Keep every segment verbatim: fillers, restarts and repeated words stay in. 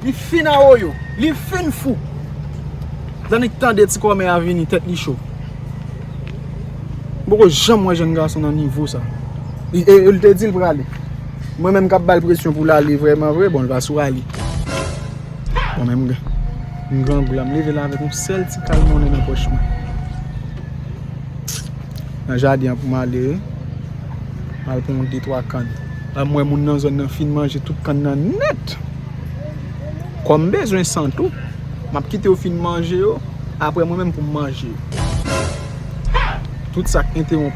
Li fin awoyo, li fin fou. Tannik tande ti kòmè a vini, tèt li cho. M poko janm wè jèn gason nan nivo sa. Li, e, e, li te di l prale. Mwen menm k ap ba l presyon pou l ale vrèman vre, bon, l pa sou ale. Bon, men m, m grangou la, m leve la avèk yon sèl ti kal monnen nan pòch mwen. Nan jaden an pou m ale, wi. M al pran yon de twa kann. La m wè moun nan zòn nan fin manje tout kann nan nèt. Kòm m bezwen san tou, m ap kite yo fin manje yo, apre mwen menm pou m manje yo. Tout sa k entewonp.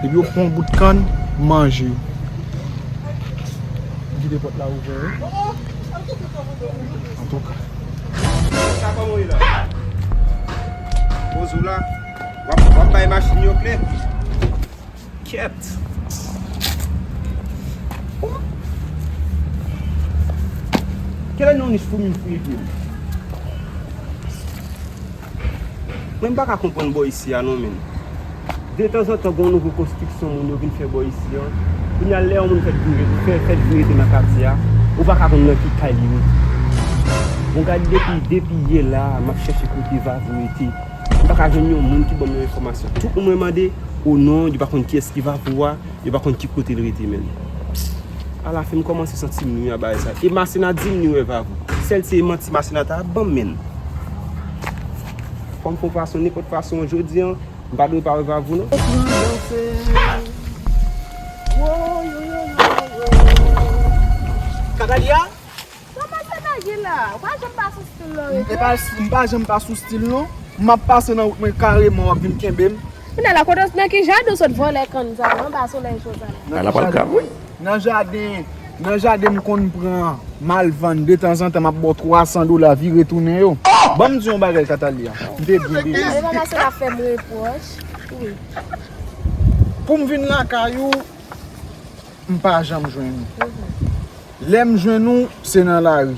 Depi yo pran yon bout kann, m manje yo. M kite pòt la ouvè, wi. Antouka. Sa kòman w ye la? Poze w la. W ap, w ap bay machin yo kle? Kèt. Kilè nan yon nich foumi m fouye pye m? Mwen m pa ka konprann bò isi a non, menn. Detanzantan, gen yon nouvo konstriksyon moun yo vin fè bò isi a. Kounye a, lè yon moun fèk vin rete, fè, fèk vin rete nan katye a, ou pa ka konn nan ki kay li rete. Bon, gade, depi, depi yè la, m ap chèche kote Vavou rete. M pa ka jwenn yon moun ki ban m yon enfòmasyon. Tout moun mwen mande, o non, yo pa konn kiyès ki Vavou a, yo pa konn ki kote l rete, menn. Alafen, m kòmanse santi m nwi a bagay sa. E Masena di m li wè Vavou. Sèl se manti Masena ta ap ban m, menn. Fò m fè yon fason, nenpòt fason, jodi a, m pa dwe pa wè Vavou, non. Kadalia? Sa Masena gen la? Ou pa janm pa sou stil non, e pa, m pa janm pa sou stil non. M ap pase nan wout mwen kareman, w ap vin kenbe m. Kounye a la, kote, nan ki jaden w sot vòlè kann sa yo, anba solèy cho sa la? Ala pral grav, wi. Nan jaden, nan jaden m konn pran m al vann detanzantan, m ap ba w twa san dola, vire tounen yo. Ban m di w yon bagay, Katalia. M te byen bezwen. Gade manman se la fè m repwòch. Wi. Pou m vin lakay ou, m pa janm jwenn ou. Lè m jwenn ou, se nan lari.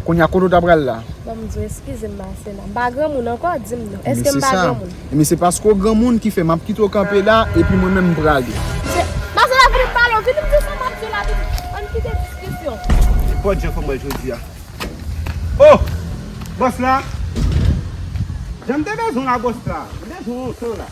Kounye a, kote w ta pral la? Ban m di w, eskize m, Masena. M pa granmoun ankò, di m non. Èske m pa granmoun? Men se paske w granmoun ki fè m ap kite w kanpe la, epi mwen menm m prale. Se, Masena, vini m pale w, vini m di sa m ap di w la, vini. Ann kite diskisyon. Nenpòt jan fò m wè l jodi a. Oh! Bòs la! Jan m te bezwen w la, bòs la. M bezwen w lontan la.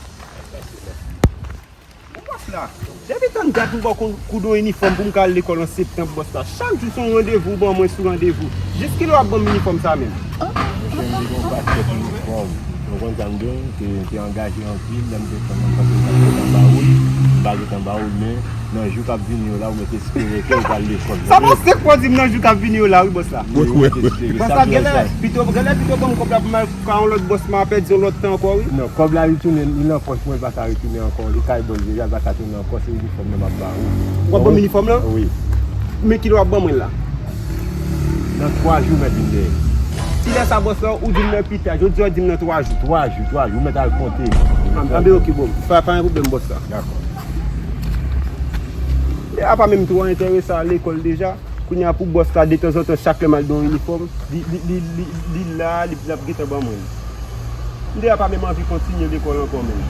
Bon, bòs la, depi tann dat m ba w kou, kou de yon inifòm pou m ka al lekòl an septanm, bòs la. Chak jou se yon randevou w ban mwen sou randevou. Jis kilè w ap ban m inifòm sa menm? Mesye, m te gen yon pakèt inifòm. Ou konn sa m di w? M te, m te angaje anpil, lè m te pran nan pase m t ap gentan ba ou l, m pa gentan ba ou l, men nan jou k ap vini yo la, ou mèt espere ke ou pral lekòl. Sa pa se kwa di m nan jou k ap vini yo la, wi, bòs la. Wi, wi, wi. Bòs la, genlè, pito, genlè pito ban m kòb la pou m al ka yon lòt bòs, m a pèdi yon lòt tan ankò, wi. Non, kòb la retounen, li nan pòch mwen, li pa ka retounen ankò. Li kay bòs deja, li pa ka tounen ankò, se inifòm nan m ap ba ou. W ap ban m inifòm lan? Wi. Men kilè w ap ban mwen l la? Nan twa jou, mèt vin dèyè. Kilè sa, bòs la, ou di m nan pita, jodi a w di m nan twa jou. Twa jou, twa jou, ou mèt al konte. Anben, ok, bon, pa, pa gen pwoblèm, bòs la. Dakò. Apa menm twò enterese a lekòl deja. Kounye a pou bòs la, detanzantan, chak lè m al dwe yon inifòm, li, li, li, li, li la, li, l ap gentan ban mwen l. M deja pa menm anvi kontinye lekòl ankò menm.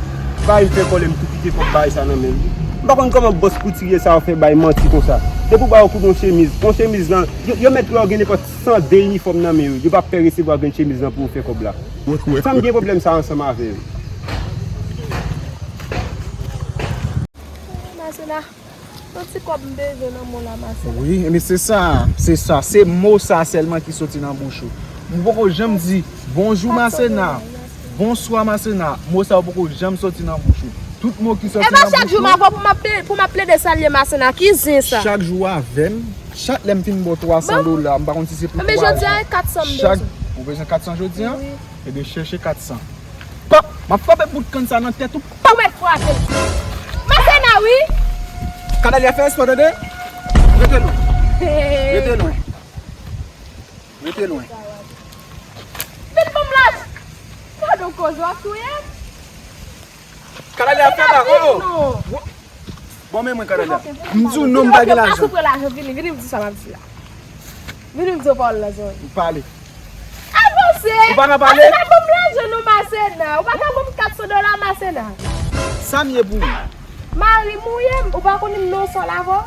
Bagay m fè kòlè, m tou kite kòb bagay sa nan men l. M pa konn kòman bòs koutirye sa yo fè bay manti konsa. Depi w ba yo kout yon chemiz, yon chemiz lan, yo, yo mèt wè w gen nenpòt san de inifòm nan men yo. Yo p ap pè resevwa grenn chemiz lan pou yo fè kòb la. Sa m gen pwoblèm sa ansanm avè yo. Masena. Yon ti kòb m bezwen nan men w la, Masena. Wi, men se sa, se sa, se mo sa sèlman ki soti nan bouch ou. M poko janm di, "Bonjou, Masena. Bonswa, Masena." Mo sa yo poko janm soti nan bouch ou. Tout mo ki soti nan bouch ou. E pa chak jou m avè w pou m ap ple-, pou m ap plede salye Masena. Ki zen sa? Chak jou avè m, chak lè m fin ba w twa san dola, m pa konn si se pou twa jou. Men jodi a, e kat san m bezwen. Ou bezwen kat san jodi a? Wi. Ebyen, chèche kat san. Pap! M ap frape bout kann sa nan tèt ou. Pap! Ou mèt frape l. Masena, wi! Kadalia, fè espò, tande? Rete lwen. Rete lwen. Rete lwen. Vin ban m laj. Gade yon koze w ap touye m. Kadalia, fè ba, oh! Bon, men mwen, Kadalia. M di w non, m pa gen lajan. Asou pran lajan, vini, vini m di sa m ap di la. Vini m di w pawòl nan zòrèy. Ou pale. Avanse! Ou pa ka pale? Masena, ban m lajan non, Masena. Ou pa ka ban m kat san dola, Masena. Sa m ye pou ou? Mari m ou ye, ou pa konnen m nan yon sòl avè w? Oh.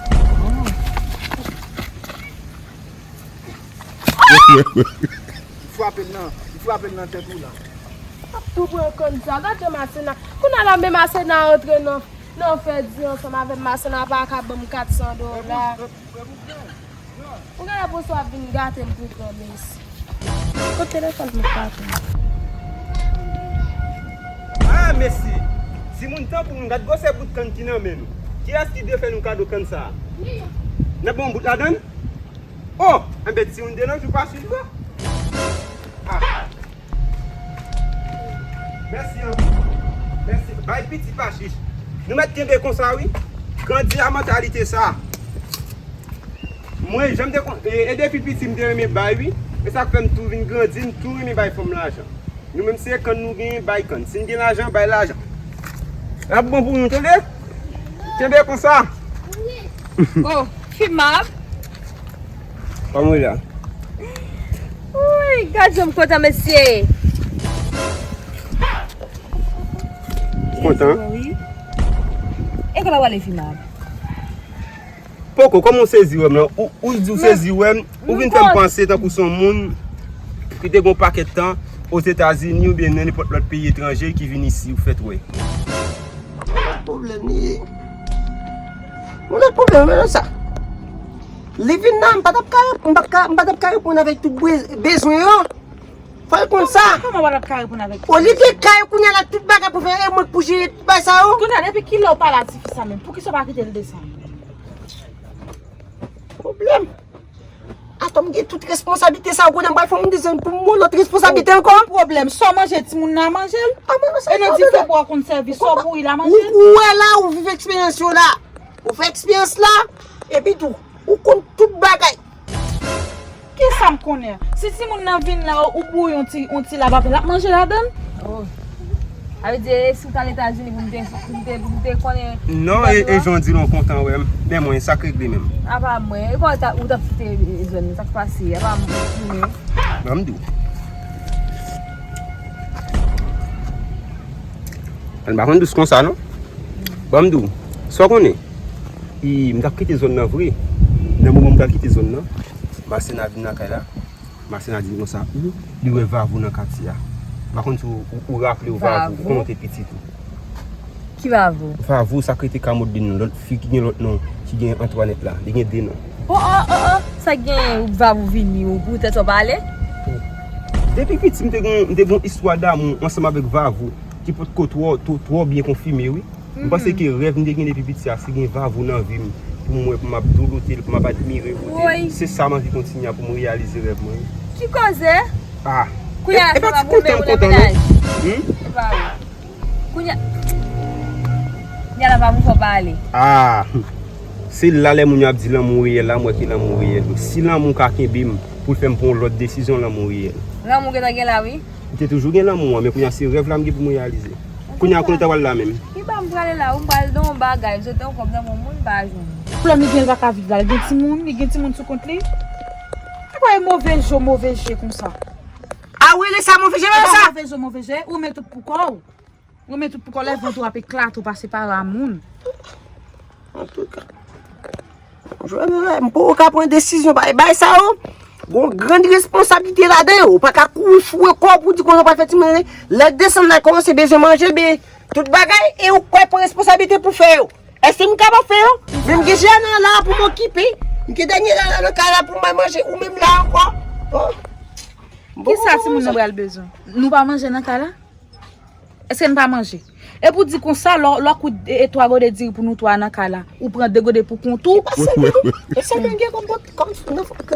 Li frape l nan, li frape l nan tèt ou la. Ap tou pran kòn sa. Gade Masena. Kounye a la, men Masena antre nan, nan fè di ansanm avè m. Masena pa ka ban m kat san dola. Ou genlè panse w ap vin gate m pou granmesi. Kot telefòn mwen, patwon? Ah, mesye! Timoun tanpou nou, gad gwosè bout kann ki nan men nou. Kiyès ki dwe fè nou kado kann sa a? N ap ban yon bout ladan l? Oh! Enben, timoun de nan jou pa swiv yo. Ah! Mèsi anpil. Mèsi. Bay piti pa chich. Nou mèt kenbe konsa, wi. Grandi a mantalite sa. Mwen, jan m te kon-, e, e depi piti, m te renmen bay, wi. E sa k fè m tou vin grandi, m tou renmen bay fanm lajan. Nou menm, se kann nou genyen, bay kann. Si n gen lajan, bay lajan. L ap bon pou nou, tande? Kenbe konsa. Oh, Fimab. Kòman w ye la? Woy, gad jan m kontan, mesye. Kontan? Wi. E kote w prale, Fimab? Poko, kòman w sezi wè m lan? Ou, ou di w sezi wè m, ou vin fè m panse tankou se yon moun ki te gen yon pakèt tan Ozetazini oubyen nan nenpòt lòt peyi etranje ki vin isi, ou fèt wè. Yon lòt pwoblèm li ye. Yon lòt pwoblèm, men sa. Li vin la, m pa t ap ka, m pa t ka, m pa t ap ka reponn avèk tout be-, bezwen yo. Fò l konn sa. Kòman w ap ka reponn avèk? Olivye kay kounye a la, tout bagay pou fè, e mwen k pou jere tout bagay sa yo. Kounye a, depi kilè w pale a tifi sa menm? Poukisa w pa kite l desann? Pwoblèm. Atò m gen tout responsablite sa yo, kounye a m pral fè yon dezyenm pou m yon lòt responsablite ankò. Pwoblèm. Sa w manje, timoun nan manje l? E nan dife bwa w konn sèvi, sa w bouyi la manje l? Ou, ou wè la, ou viv eksperyans yo la. Ou fè eksperyans la, epi tou, ou konn tout bagay. Kisa m konnen? Si timoun nan vin la, ou bouyi yon ti, yon ti lab avè l, l ap manje ladan l? Oh. Sa vle di, e si w t al Etazini pou m te, pou m te, pou m te konnen. Non, e, e jan w di l, w kontan wè m. Men mwen, sa k regle menm? Apa mwen, e kòman ou t ap kite zòn nan, sa k pase? Apa mwen, men. Ban m di w. Ann pa konn dous konsa, non? Ban m di w. Sa w konnen? E, m t ap kite zòn nan vre. Nan moman m pral kite zòn nan, Masena vin lakay la. Masena di m konsa, ou, li wè Vavou nan katye a. M pa konn si ou, ou, ou raple w Vavou, Vavou? Konnen w te pitit ou. Ki Vavou? Vavou, sa k rete Kamodlin, lòt fi ki gen lòt non, ki gen Antwanèt la. Li gen de non. Oh, oh, oh, oh, sa k gen Vavou vini, ou pou tèt ou pale? Depi piti, m te gen, m te gen yon istwa damou ansanm avèk Vavou, ki potko twò, twò, twò byen konfime, wi. M panse ke rèv m te gen depi piti a, se gen Vavou nan vi m, pou m wè, pou m ap douloute l, pou m ap admire bote l. Woy. Se sa m anvi kontinye a pou m reyalize rèv mwen. Ki koze? Ah. Kounye a, e, e pa ti kontan m kontan, non. Hmm? Kounye a, kounye a la pa pou fò pale. Ah. Se la lè moun yo ap di lanmou reyèl la, m wè ke lanmou reyèl wi. Si lanmou ka kenbe m pou l fè m pran yon lòt desizyon, lanmou reyèl. Lanmou gentan gen la, wi. M te toujou gen lanmou an, men kounye a se rèv la m gen pou m reyalize. Kounye a, kote w ta pral la menm? Ki ba m prale la, ou m pral nan yon bagay, jete yon kòb nan men yon moun, m pa jwenn. Pwoblèm li gen, li pa ka viv la, li gen timoun, li gen timoun sou kont li. Ou kwè e move je, move je konsa? A, ou rele sa move je, e pa sa? Move je, move je, ou met tout pou kò w. Ou met tout pou kò, lè vant ou ap eklate, ou pase para moun. Antouka. Jwenn rè, m poko ka pran desizyon bay bay sa yo. Gon grann responsablite ladan yo. Ou pa ka kouri foure kò w pou di kote w pral fè timoun. Lè desann la kòmanse bezwen manje, be tout bagay, e ou kwè pran responsablite pou fè yo. Èske m kapab fè yo? Men m gen Jana la pou m okipe. M gen Daniela la nan kay la pou m bay manje, ou menm la ankò. Oh. Kisa timoun nan pral bezwen? Nou pa manje nan kay la? Èske n pa manje? E pou di konsa, lè, lè w kout e, e twa gode diri pou nou twa nan kay la, ou pran de gode pou kont ou? E pa sèlman nou. E sèlman gen kòm, kòm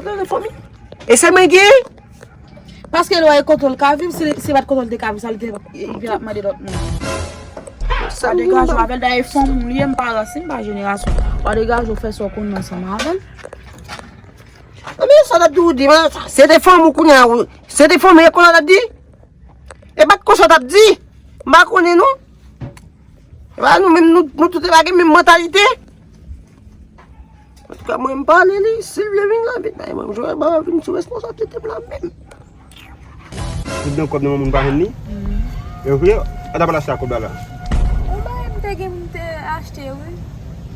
nan, nan fanmi. E sèlman gen? Paske lè w e kote l ka viv, si, si pa t kote l te ka viv, sa l te, li te ap mande lòt moun. Sa degaje w avè l, dayè fanm ou li ye, m pa ranse, m pa jenerasyon. W a degaje w fè sa w konn ansanm avè l. Nan men sa l ap di w di, men sa, se te fanm ou kounye a, ou, se te fanm e konn sa l ap di? E pa t konsa w t ap di. M pa konnen non. E pa nou menm, nou, nou tout e pa gen menm mantalite. Antouka, mwen m pale li, si l vle vin la, vin bay mwen, m jwe ba vin sou responsablite m la menm. Tout nan kòb nan moun pa jwenn li? Mhm. E vre, a ta pral achte a kòb la la? Ou bay m te gen m te achte, wi.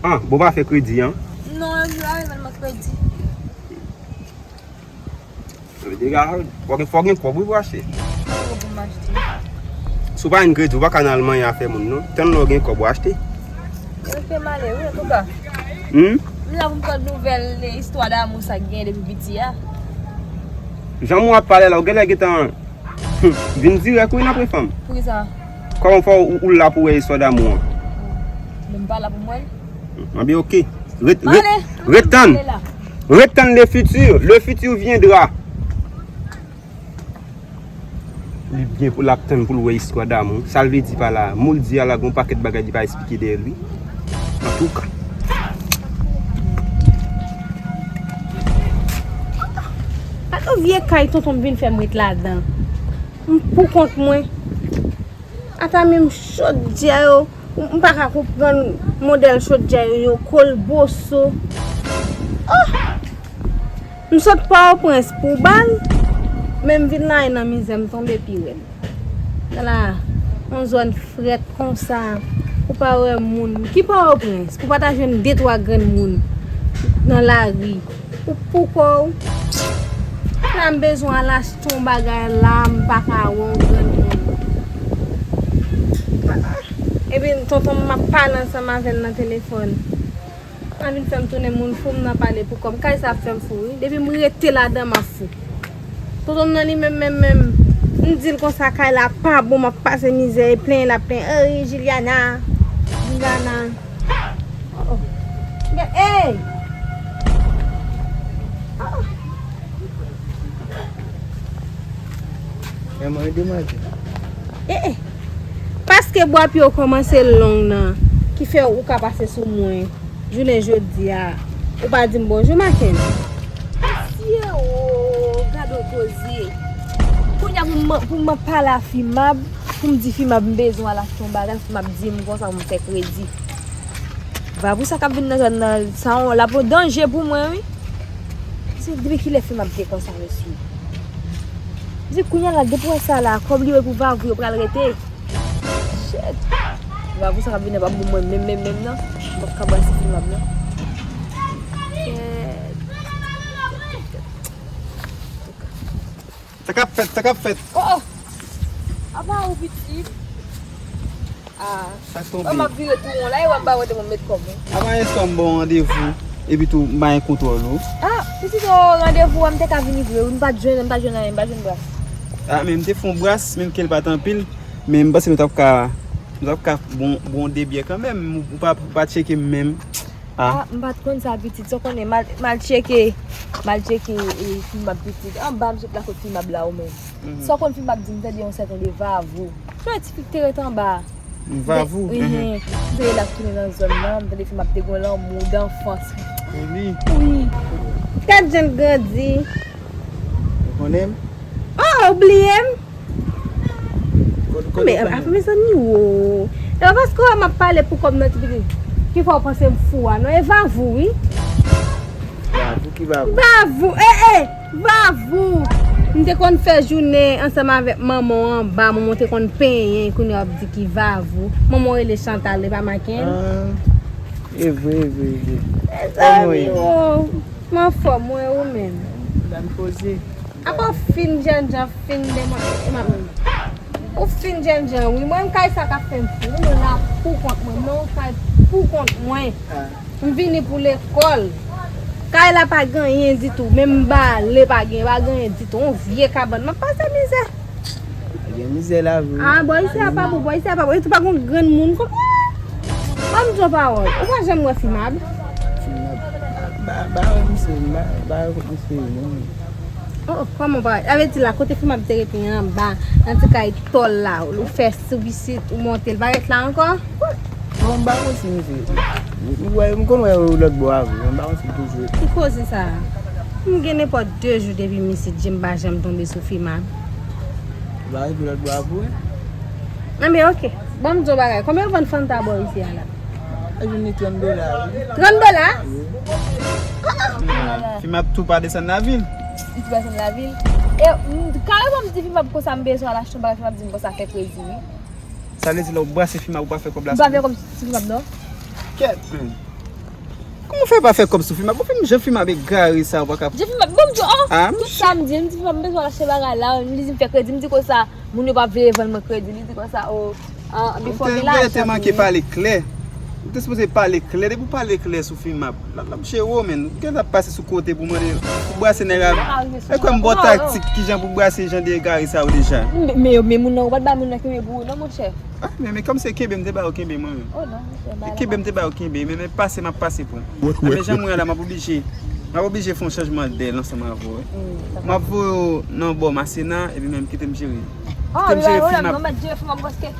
Ah, bon, pa fè kredi, an? Non, yo pa fè tèlman kredi. Deja, fò gen, fò gen kòb wi pou achte. Kòb pou m achte. Si w pa gen kredi, ou pa ka nan al manyen afè moun, non. Tann lè w gen kòb, w achte. Yo te male, wi, antouka. Hmm? M la pou m tande nouvèl, e, istwa damou sa k genyen depi piti a. Jan mwen ap pale la, ou genlè gentan vin dirèk, wi, nan pre fanm. Poukisa? Kòman fè ou, ou la pou wè istwa damou an? Men m pa la pou m wè l. Anben, oke. Ret, ret, ret tann. Ret tann le futur. Le futur viendra. Li byen pou l ap tann pou l wè istwa damou. Sa l vle di pa la? Mo l di a la, gen yon pakèt bagay li pa eksplike dèyè l, wi. Antouka. Gade yon vye kay tonton m vin fè m ret ladan. M pou kont mwen. Ata menm chodyè yo, m pa ka konprann modèl chodyè yo, yo kolboso. Oh! M sot Pòtoprens pou bal, men m vin la nan mizè, m tonbe pi rèd. Ala, yon zòn frèt konsa, ou pa wè moun. Ki Pòtoprens? Pou pa ta jwenn de twa grenn moun nan lari. Ou pou kò w. La m bezwen al achte yon bagay la, m pa ka wè yon grenn moun. Epi tonton m ap pale ansanm avè l nan telefòn. Sa vin fè m tounen moun fou, m nan pale pou kò m. Kay sa ap fè m fou, wi. Depi m rete ladan, m ap fou. Tonton m nan li menm, menm, menm. M di l konsa, kay la pa bon, m ap pase mizè, e plenyen l ap plenyen. Ey, Juliana, Juliana. Oh, oh. Men, ey! Oh, oh. Mwen mande manje. Eh, eh. Paske bwa pye w kòmanse long nan, ki fè ou ka pase sou mwen. Jounen jodi a, ou pa di m bonjou, Maken. Mesye, o, gade yon koze. Kounye a pou m, pou m pale a Fimab, pou m di Fimab m bezwen al achte yon bagay, Fimab di m konsa pou m fè kredi. Vavou sa k ap vin nan zòn nan, sa yon, l ap yon danje pou mwen, wi. Se depi kilè Fimab te konsa, mesye? Se kounye a la, depi w wè sa la, kòb li yo pou Vavou yo pral rete. Shit. Vavou sa k ap vin nan p ap bon mwen menm, menm, menm, non. M p ap ka brase Fimab, non. Shit. Sa k ap fèt, sa k ap fèt. Oh, oh. Apa ou pitit? Ah. Sa k tonbe? Oh, m ap vire tou won la, e w ap ba wè de mwen met kòb, wi. Apa yon swa m ba w randevou, epi tou m pa gen kontwòl ou. Ah, pitit, oh, randevou a, m te ka vini vre, wi, m pa t jwenn, m pa t jwenn anyen, m pa t jwenn bras. Ah, men m te fè yon bras, menm ke l pa t anpil, men m panse nou t ap ka, nou t ap ka bon, bon de byè kanmenm, ou pa, ou pa tcheke m menm. Ah. Ah, m pa t konn sa, pitit. Sa w konnen, m al, m al tcheke, m al tcheke, e, Fimab, pitit. Anba, m sot la kot Fimab la, ou menm. Mhm. Sa w konn, Fimab di m tande yon sèten de Vavou. Se yon ti fi k te ret anba. Vavou? Mhm. Mhm. M tande l ap tounen nan zòn nan, m tande Fimab te gen yon lanmou danfans. Wi. Wi. Gad jan l grandi. Ou konnen m? Oh, ou bliye m? Men, ap, mezanmi, wo. E pa paske w wè m ap pale pou kòb nan ti pitit ki fè w panse m fou a, non. E Vavou, wi. Vavou ki Vavou? Vavou, e, e, Vavou. M te konn fè jounen ansanm avèk manman w anba, manman w te konn penyen, kounye a w ap di ki Vavou. Manman w rele Chantal, e pa Maken? Ah, e vre, e vre, e vre. Mezanmi, wo. M anfòm, wi, ou menm? Ban m poze. Apa w fin jènjan, fin deman-, ou fin jènjan, wi. Mwen, kay sa k ap fè m fou. Mwen la pou kont mwen, mwen yon kay pou kont mwen. Ah. M vini pou lekòl. Kay la pa gen anyen ditou. Menm bale pa gen, pa gen anyen ditou. Yon vye kabann. M ap pase mizè. Gen mizè lavi wi. Ah, bò isi a pa bon, bò isi a pa bon. E tou pa gon grenn moun kon. Ban m di yon pawòl. Ou pa janm wè Fimab? Fimab. Ba, ba wè misye, ba, ba wè kot misye ye non. Oh, oh, kòman pa? Sa vle di la, kote Fimab te rete anba, nan ti kay tòl la, ou fè sou isit, ou monte, l pa ret la ankò? Bon, m pa konn si misye. M, m wè, m konn wè yo lòt bò a vre, men m pa konn si l toujou. Ki koze sa a? M gen nenpòt de jou depi m isit, je m pa janm tonbe sou Fimab. Ou pa rive lòt bò a vre? Anben, oke. Ban m di w bagay. Konbyen yo vann Fanta bò isi a la? Yo jwenn li trant dola, wi. Trant dola? Wi. Ah, ah. Fimab tou pa desann lavil. Li tou pa desann lavil. E, m, kareman m di Fimab konsa m bezwen al achte yon bagay, Fimab di m konsa fè kredi, wi. Sa vle di lè w brase Fimab ou pa fè kòb la sou li? M pa fè kòb sou Fimab non. Kèt, men. Kòman w Ou pa fè kòb sou Fimab. Ou fin jan Fimab egare sa, ou pa ka. Jan Fimab, bon, m di, oh, ah, tout sa m di, m di, Fimab, m bezwen achte bagay la, li di m fè kredi, m di konsa, moun yo pa vle vann mwen kredi, li di konsa, oh, ah, before me lajan. Ou te manke pale klè. Ou te sipoze pale klè, depi w pale klè sou Fimab, l ap, l ap jere w, men. Ou gen l ap pase sou kote pou mande, pou brase nèg a. E kwè m ba w taktik, kijan pou brase jan de egare sa yo deja. Men, men, men moun nan, ou pa t ba moun nan kenbe pou ou, non, monchè. Ah, men, men kòm se kenbe m te ba yo kenbe mwen menm. Oh non, monchè, bagay la. Kenbe m te ba yo kenbe, men, men pase m ap pase pran. Ah, men jan mwen la, m ap oblije, m ap oblije fè yon chanjman dèl ansanm avè w, wi. M ap voye w nan bò Masena, epi menm kite m jere. Ah, kite m jere Fimab. Non, mèt jere Fimab, paske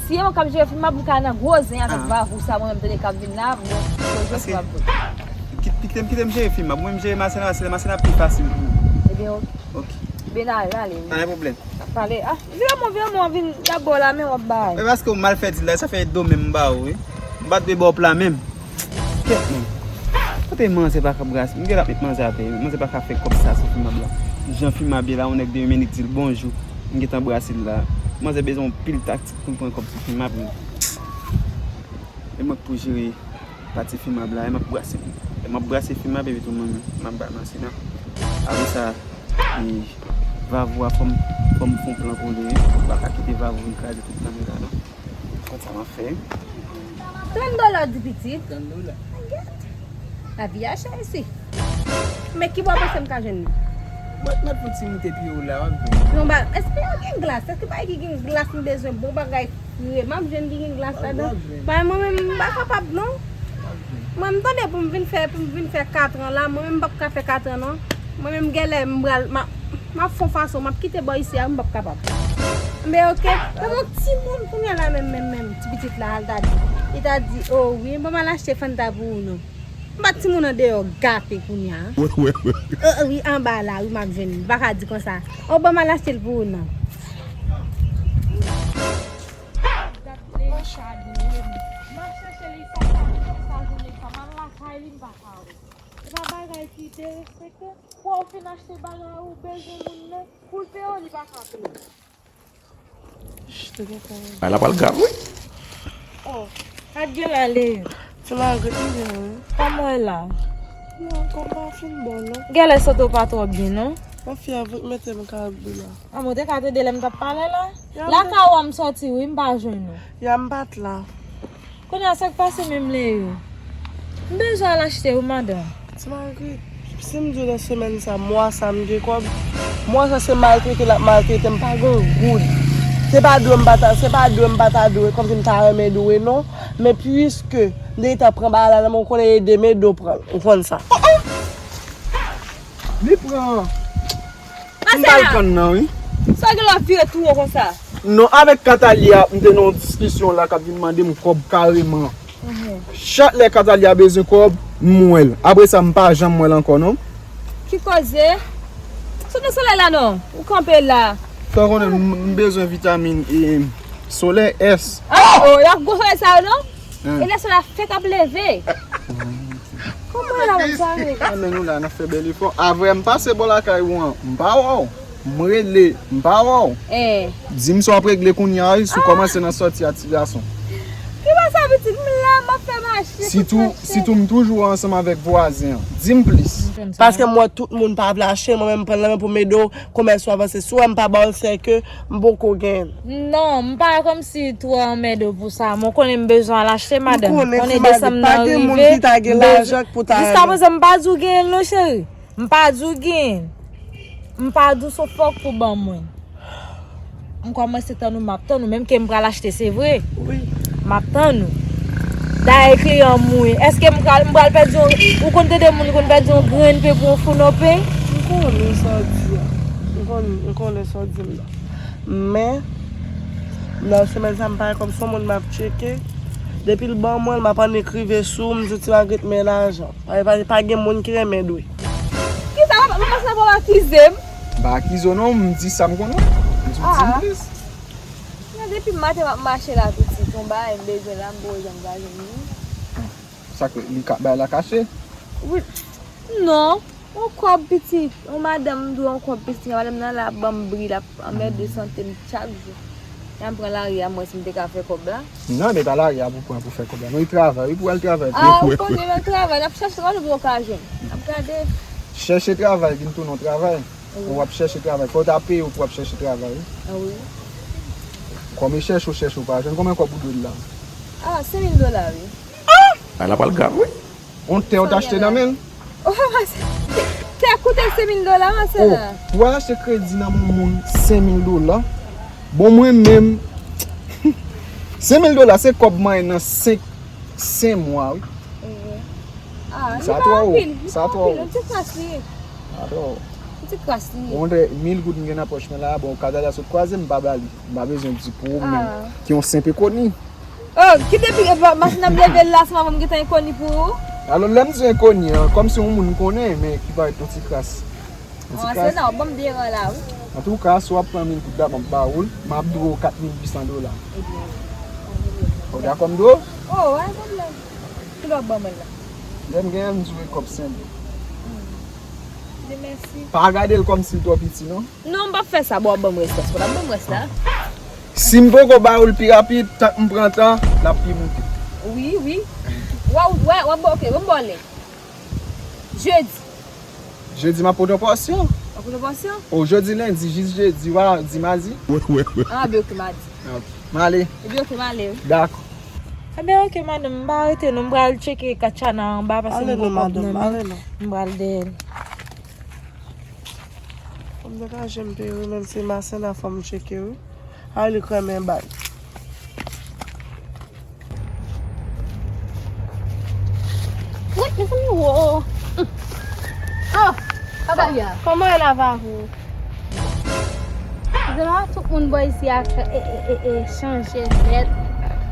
si e mwen k ap jere Fimab, m ka nan gwo zen avèk vavou sa, mwen menm tande k ap vin la, mwen, mwen jere Fimab. Kite, kite m, kite m jere Fimab, mwen m jere Masena, Masena, Masena pi fasil pou ou. Ebyen, ok. Ok. Ben, ale, ale, wi. Pa gen pwoblèm. N ap pale. Ah, vire mwen, vire mwen, vin dabò la, men w ap bay. E paske w mal fè di la, sa fè do menm m ba ou, wi. M pa t dwe ba w pla menm. Kèt non. Kote manzè pa ka brase? M gen l ap met manzè atè, wi. Manzè pa ka fè kòb sa sou Fimab la. Jan Fimab ye la, yon nèg de men li di l bonjou. M gentan brase l la. Manzè bezwen yon pil taktik pou l pran kòb sou Fimab, wi. E mwen k pou jere pati Fimab la, e m ap brase. E m ap brase Fimab epi tou mwen menm, m ap bay Masena. Apre sa, e, vavou a fò m, fò m fè yon plan pou li, wi. M pa ka kite vavou vin kraze tout plan mwen la, non. Konn sa m ap fè. Trant dola w di pitit? Trant dola. Lavi a chè isi. Men ki bò w panse m ka jwenn li? Mwen t mèt fon ti moute pye w la, w ap jwenn. Non, ba, èske yo gen glas? Èske pa ki gen glas m bezwen bon bagay fre? M ap jwenn ki gen glas ladan. Ba, mwen menm, m pa kapab, non. Mwen, m tande pou m vin fè, pou m vin fè katran la, mwen menm m p ap ka fè katran, non. Mwen menm, gèlè, m pral, m ap, m ap fon fason, m ap kite bò isi a, m p ap kapab. Men, oke, men yon timoun kounye a la, menm, menm, menm, ti pitit la, al ta di. Li ta di, oh, wi, bon, m al achte Fanta pou ou, non. M pa timoun andeyò gate kounye a. Wi, wi, wi. Euh, wi, anba la, wi, m ap jwenn li. M pa ka di konsa. O, ban m al achte l pou ou, non. Gad Leisha dwe m. M ap chèche Leisha sa, sa jounen sa, m al lakay li, m pa ka wè. Se pa bagay ki derespekte. Pou w fin achte bagay ou bezwen moun nan, pou l peye w, li pa ka peye w. Ay, la pral grav, wi. Oh, pa t gen la, Leo. Ti Margaret, m byen, wi. Kòman w ye la? Non, kò m pa fin bon, non. Genlè sante w pa twò byen, non? Yon fyèv, wi, k mete m kado la. Ah, mwen te ka tande lè m t ap pale la. Lakay ou a m sòti, wi, m pa jwenn ou. Ya, m pa t la. Kounye a, sa k pase menm, Leo? M bezwen al achte, wi, madanm. Ti Margaret, si m di w nan semèn sa, mwa sa, m gen kòb, mwa sa se maltrete l ap maltrete m, pa gen yon goud. Se pa dwe m pa ta, se pa dwe m pa ta dwe, kòmsi m ta renmen dwe, non. Men piske m te gentan pran bagay la nan men w, konnen e de men do pran l, ou konn sa. Li pran. M pa l konn nan, wi. Sa gen lè w ap vire tou wo konsa? Non, avèk Katalia, m te nan yon diskisyon la k ap vin mande m kòb kareman. Mhm. Chak lè Katalia bezwen kòb, m wè l. Apre sa, m pa janm wè l ankò, non. Ki koze? Sot nan solèy la, non. Ou kanpe la. Fè w konnen, m, m bezwen vitamin E solèy S. Ah, oh, y ap gwo solèy sa yo, non? Hmm. E lè solèy la fèk ap leve. Kòman la, m pare? Anmè nou la, n ap fè bèl efò. Avè m pase bò lakay ou an, m pa wè w. M rele, m pa wè w. Eh. Di m sa w ap regle kounye a, wi, si w kòmanse nan sòti a ti gason. Ki pa sa, pitit? M la, m ap fè mache. Sitou, sitou m toujou ansanm avèk vwazen an. Di m plis. Paske m wè tout moun pa vle achte, mwen menm m pran nan men pou m ede w, komès ou avanse. Si w wè m pa ba w l, se ke m poko genyen l. Non, m pa kòmsi twò anmède w pou sa. Mwen konnen m bezwen al achte, madanm. Konnen desanm nan rive, m bezwen. Jiskaprezan, m pa di w genyen l non, cheri. M pa di w genyen l. M pa di w se w fòk pou ban mwen. M kòmanse tann ou, m ap tann ou. Menm ke m pral achte, se vre. Wi. M ap tann ou. Dayè kliyan m ou ye. Èske m pral, m pral pèdi yon, ou konn tande moun konn pèdi yon grenn pen pou yon founo pen? M konnen sa w di a. M konn, m konnen sa w di m nan. Men, nan semèn sa, m pa wè kòb sou moun m ap tcheke. Depi l ban mwen l, m ap annik rive sou w, m di w, Ti Magrit, men lajan. Pa, pa, pa gen moun ki renmen dwe. Kisa w ap, w ap pase nan pa w akize m? M pa akize w non, m di sa m konnen. M di w di m plis. Men depi maten m ap mache la pitit, yon bagay m bezwen la, m pa wè jan m ka jwenn li. Sa k li ka bay la kache? Wi. Non. Yon kòb pitit. Yon madanm m dwe yon kòb pitit. Madanm nan la ap ban m bri, l ap anmède sante m chak jou. Lè m pran lari a, m wè si m te ka fè kòb la. Non, men pa lari a pou pran pou fè kòb la. Non, li travay, wi, pou al travay tou. Ah, ou konnen lè l travay, n ap chèche kòman nou poko ka jwenn. N ap gade. Chèche travay vin tounen yon travay. Wi. Ou ap chèche travay. Fò w ta peye w pou w ap chèche travay, wi. Ah, wi. Kòm e chèche w chèche w pa jwenn, konbyen kòb ou dwe l la? Ah, senk mil dola, wi. Ah, la pral grav, wi. On tè ou t achte nan men l? Oh, tè koute senk mil dola, masè la. Ou al achte kredi nan men moun senk mil dola. Bon, mwen menm, senk mil dola se kòb mwen nan senk, senk mwa, wi. Ah, sa twò wo, sa twò wo. Yon ti kras li ye. Sa twò wo. Yon ti kras li ye. On tè mil goud m gen nan pòch mwen la, bon, Katalia sot kwaze m pa ba li. M pa bezwen di pou ou menm. Ki yon senp enkoni. Oh, ki depi, eh, maten an m leve l la, se maten m gentan enkoni pou ou. Alò, lè m di enkoni an, kòmsi yon moun m konnen, men ki parèt yon ti kras. Yon ti kras. Se nan, w ban m deran la, wi. Antouka, si w ap pran mil goud la, ban m ba ou l, m ap dwe w kat mil uit san dola. Ebyen, ou dakò m dwe w? Oh, pa gen pwoblèm. Kilè w ap ban mwen l la? Lè m genyen, m dwe w kòb senk mil. Hmm. Di mèsi. Pa gade l kòmsi l twò piti, non. Non, m p ap fè sa, bon, w ap ban m rès la. Si w t ap ban m rès la. Si m poko ba ou l pi rapid, tank m pran tan, l ap pi moute. Wi, wi. W a, w a, w a, ok, ban m ba w lè. Jedi. Jedi, m ap pote yon pòsyon. W ap pote yon pòsyon? O, jodi lendi, jis jedi, w a di madi. Wi, wi, wi. Ah, ben, ok, madi. Ok. M ale. Ebyen, ok, m ale, wi. Dakò. Ebyen, ok, madanm, m pa rete, non, m pral tcheke Katiana anba, paske m gen kòb nan men. M pral dèyè l. Fò m degaje m peye wi, menm si masen nan fò m tcheke wi. A li kremen bag. Wi, mezanmi, wo. Oh, Katalia. Comment elle va vous? Zema, tout moun bò isi a e, e, e, e, chanje nèt.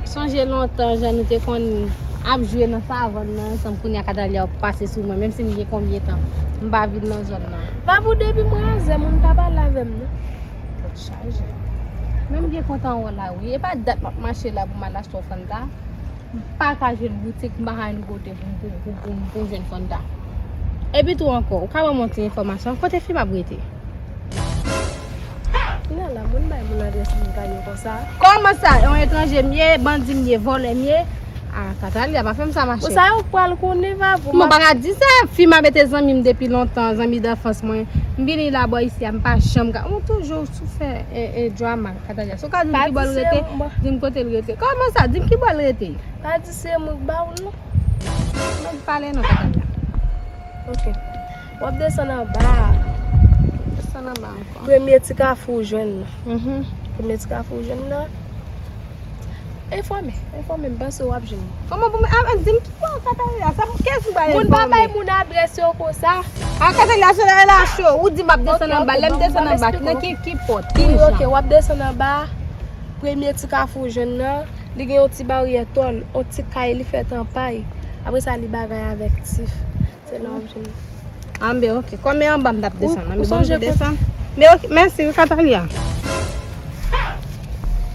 Sonje lontan, jan nou te konn ap jwe nan savann nan ansanm, kounye a Katalia ap pase sou mwen, menm si m gen konbyen tan m pa vin nan zòn nan. Babou, depi mwen anzè, moun pa pale avè m, non. Tèt chaje. Men m byen kontan wè w la, wi. E pa dat m ap mache la pou m al achte yon Fanta. M pa ka jwenn boutik, m pa ka jwenn kote pou m, pou, pou, pou, pou m jwenn Fanta. Epi tou ankò, ou ka ban m yon ti enfòmasyon, kote Fimab rete? Kounye a la, moun bay moun adrès moun kanyen konsa. Kòman sa? Yon etranje m ye, bandi m ye, vòlè m ye? Ah, Katalia, pa fè m sa, machè. Bon, sa yo pral konnen, pa pou. Mwen pa ka di sa. Fimab te zanmi m depi lontan, zanmi danfans mwen. M vini la bò isi a, m pa janm ka. Ou toujou sou fè, e, e, drama, Katalia. Si w ka di m ki bò l rete, di m kote l rete. Kòman sa? Di m ki bò l rete. Pa di se mwen k ba ou l, non. Mwen pale non, Katalia. Ok. W ap desann anba a. Desann anba ankò. Premye ti kafou w jwenn nan. Mhm. Premye ti kafou w jwenn nan. Enfòme, enfòme, m panse w ap jwenn. Kòman pou mwen, ah, di m ki bò Katalia, sa pou kiyès m pral enfòme? Moun pa bay moun adrès yo konsa. Ah, Katalia, se la, la cho, ou di m ap desann anba, lè m desann anba, nan ki, ki pòt, ki niche la? Ok, w ap desann anba, premye ti kafou w jwenn nan, li gen yon ti baryè tòl, yon ti kay, li fèt an pay. Apre sa, li bagay avèk tif. Se la w ap jwenn. Anben, ok. Kòm e anba m t ap desann, anben, bon, m desann. Men, ok, mèsi, wi, Katalia.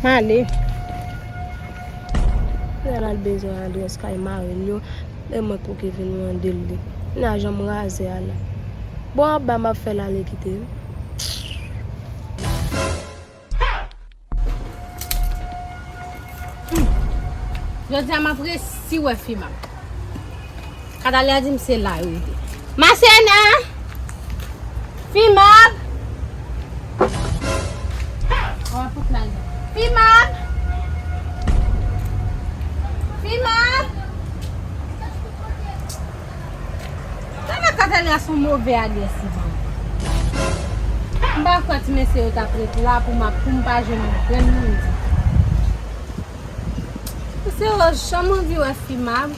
M ale. Lè l al bezwen adrès kay mari l yo, e mwen k pou ki vin mande l li. Kounye a jan m raze a la. Bon, anba m ap fè l ale kite wi. Jodi a m ap resi wè Fimab. Katalia di m se la yo rete. Masena! Fimab! Fimab! Fimab! Tande Katalia se yon move alyans li ban mwen. M pa kwè ti mesye yo t ap ret la pou m ap, pou m pa jwenn yon grenn moun di. Mesye yo janm anvi wè Fimab.